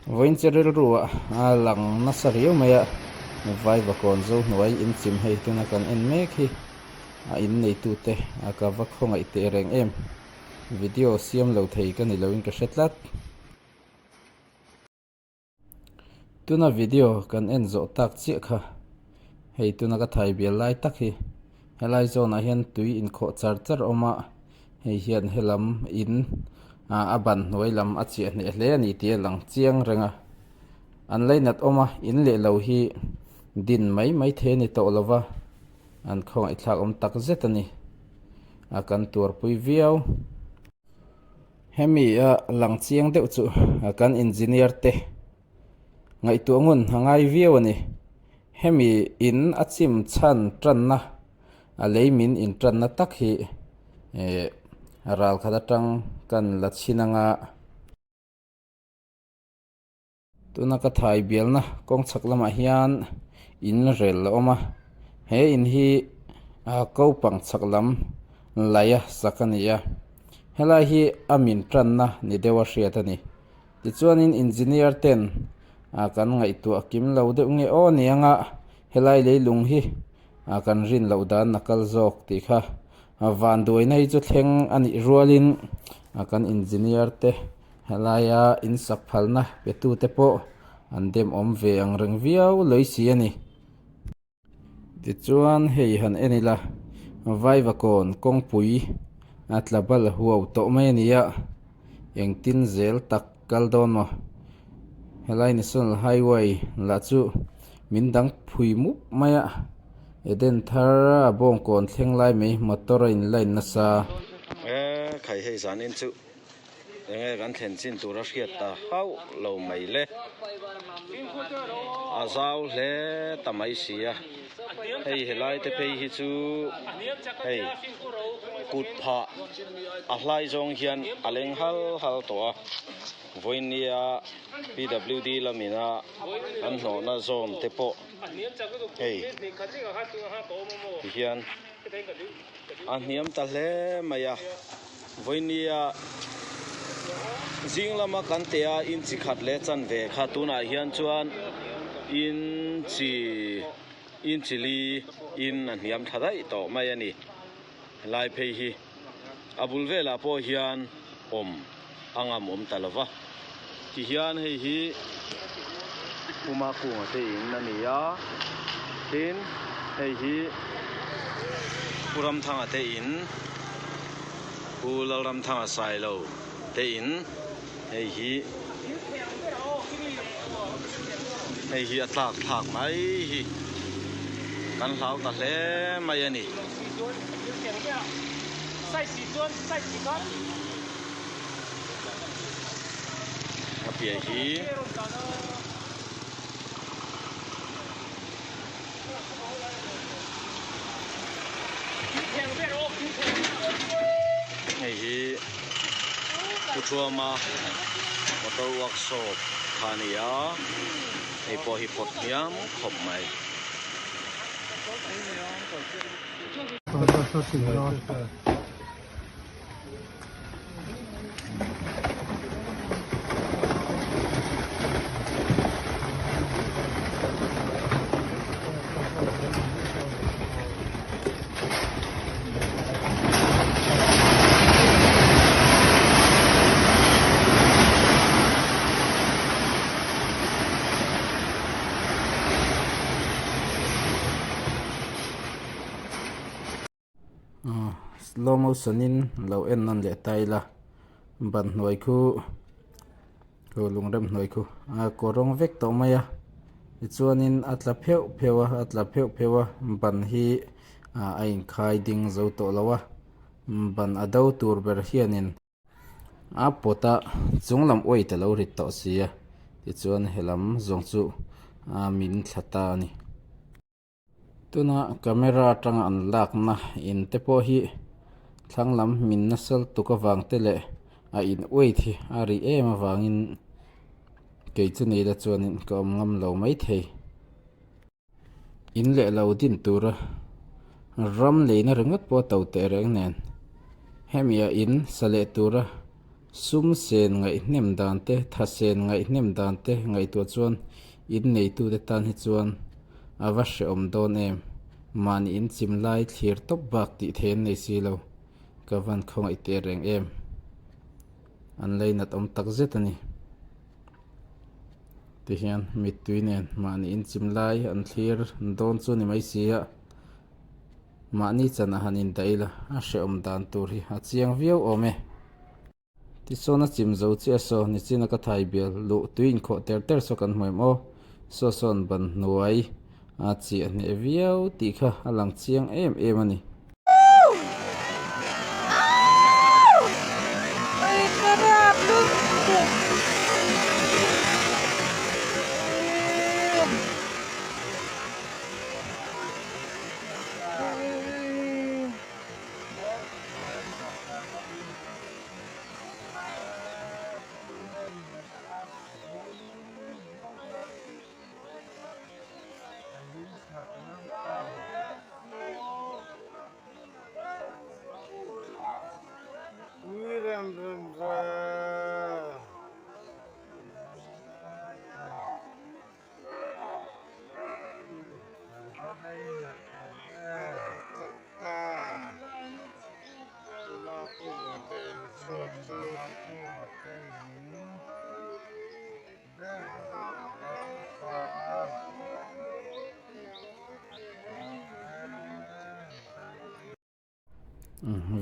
Vawiin che rilru ah a lang nasa riau mai a, Vaivakawn zo hnuai in chim hei tuna kan en mek hi a in neitute a ka va khawngaih teh reng em. Video siam lo thei ka ni loin ka hre tlat. Tuna video kan en zawh tak chiah kha hei tuna ka thai bial lai tak hi helai zawnah hian tui inkhawh char char a awm a hei hian helam in ah a ban hnuai lam a chiah hneh hle a ni tih a lang chiang reng a an lainat awm a in leh lo hi din mai mai thei a ni tawh lo va an khawngaihthlak awm tak zet a ni a kan tuarpui viau. Hemi a lang chiang deuh chu kan engineer te ngaihtuah ngun a ngai viau a ni. Hemi in a chim chhan tanna a lei min in tanna tak hi eh ral khat atang kan la chhin anga. Tuna ka thai bialna kawng chhak lamah hian in rel a awm a, he in hi ah kopang chhak lam laia sak a ni a, helai hi a min tanna ni deuh a hriat a ni. Tichuanin engineer ten ah kan ngaihtuah kim lo deuh nge aw ni anga helai leilung hi ah kan rin loh dan a kal zawk tih kha vanduaina hi chu thleng a nih rualin ah kan engineer te Helaia in sak phalna petute pawh an demawm ve ang reng viau lawih si a ni. Tichuan hei han en ila, Vaivakawn kawngpui a tla bal huau tawh mai a ni a, engtin zel tak kal dawn maw? Helai National Highway lah chu min dang phui mup mai a, Eden thar a bawngkawn thleng lai mai motor a in line nasa. E khai hei zanin chu Enge kan thlen chin tur a hriat ta hauh lo mai le. A zau hle ta mai si a, hei helai te phei hi chu hei kut phah a hlai zawng hian a leng hal hal tawh a, vawinia PWD lamina an hnawhna zawn te pawh hei tihian a hniam ta hle mai a. Vawinia zing lama kan teh a inchi khat leh chanve kha tunah hian chuan inchi inchi li in a hniam thla daih tawh mai a ni. Helai phei hi a bul velah pawh hian awm a ngam awm ta lo va. Tihian hei hi Puma kunga te in a ni a, tin hei hi Pu Ramthanga te in, Pu Lalramthanga Sailo te in, hei hi hei hi a tlak thlak mai hi kan hlau ta hle mai a ni. A piah hi hei hi Pu Thuama motor workshop kha a ni a hei pawh hi pawt hniam khawp mai. Slow motion in lo en nawn leh ta ila ban hnuai khu khu lungrem hnuai khu a kaw rawng vek tawh mai a tichuanin a tla pheuh pheuh a a tla pheuh pheuh a ban hi ah a inkhai ding zo tawh lo a ban a do tur ber hianin A pawt a chung lam weight a lo rit tawh si a tichuan he lam zawng chu a min thla ta a ni. Tuna camera atanga an lakna in te pawh hi thlang lam min nasa lutuk avang te leh a in weight hi a ri em avangin kei chu ni la chuanin ka awm ngam lo maithei. In leh lo din tura ram leina ringawt pawh a to teh reng nen hemi ah in sa leh tura. Sum sen ngaihnem dan te, tha sen ngaihnem dan te ngaihtuah chuan in neitute tan hi chuan a va hrehawm dawn em? Mahni in chim lai thlir tawp bak tih thei an nei si lo. Ka van khawngaih teh reng em? An leinat awm tak zet a ni. Tihian mittui nen mahni in chim lai an thlir dawn chu ni mai si a. Mahni chan a han indah ila a hrehawm dan tur hi a chiang viau awm e. Tichuan a chim zo chiah saw nichina ka thai bial luh tui inkhawh ter ter saw kan hmu em aw. Saw sawn ban hnuai a chiah hneh viau tih kha a lang chiang em em a ni.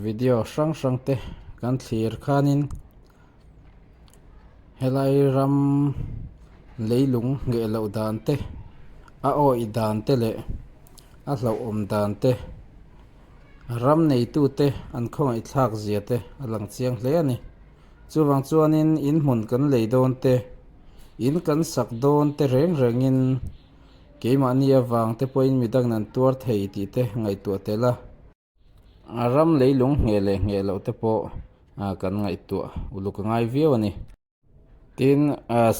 Video hrang hrang te kan thlir khanin helai ram leilung ngheh loh dan te a awih dan te leh a hlauhawm dan te ram neitute an khawngaih thlak zia te a lang chiang hle a ni. Chuvang chuanin in hmun kan lei dawn te in kan sak dawn te reng rengin Keimahni avang te pawhin midang an tuar thei tih te ngaihtuah tel a. A ram leilung ngheh leh ngheh loh te pawh kan ngaihtuah uluk a ngai viau a ni. Tin,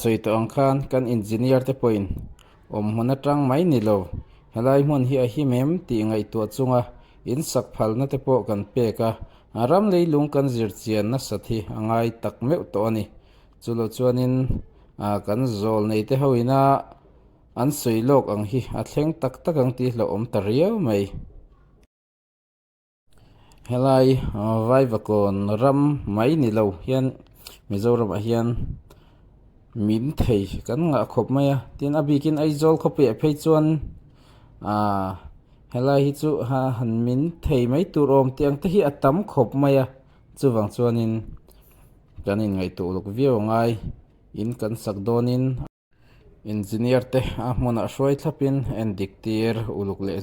sawi tawh ang khan kan engineer te pawhin awm hmun atang mai ni lo, helai hmun hi a him em tih ngaihtuah chunga in sak phalna te pawh kan pek a, a ram leilung kan zir chian nasat hi a ngai tak meuh tawh a ni. Chulo chuanin kan zawl nei te ho ina an sawi lawk ang hi a thleng tak tak ang tih hlauhawm ta riau mai. Helai Vaivakawn ram mai ni lo hian Mizoramah hian min thei kan ngah khawp mai a, tin a bikin Aizawl khawpuiah phei chuan aaa helai hi chu han min thei mai tur awm tih ang te hi a tam khawp mai a, chuvang chuanin kan inngaihtuah uluk viau a ngai in kan sak dawnin. Engineer te a hmunah hruai thlapin en dik tir uluk leh.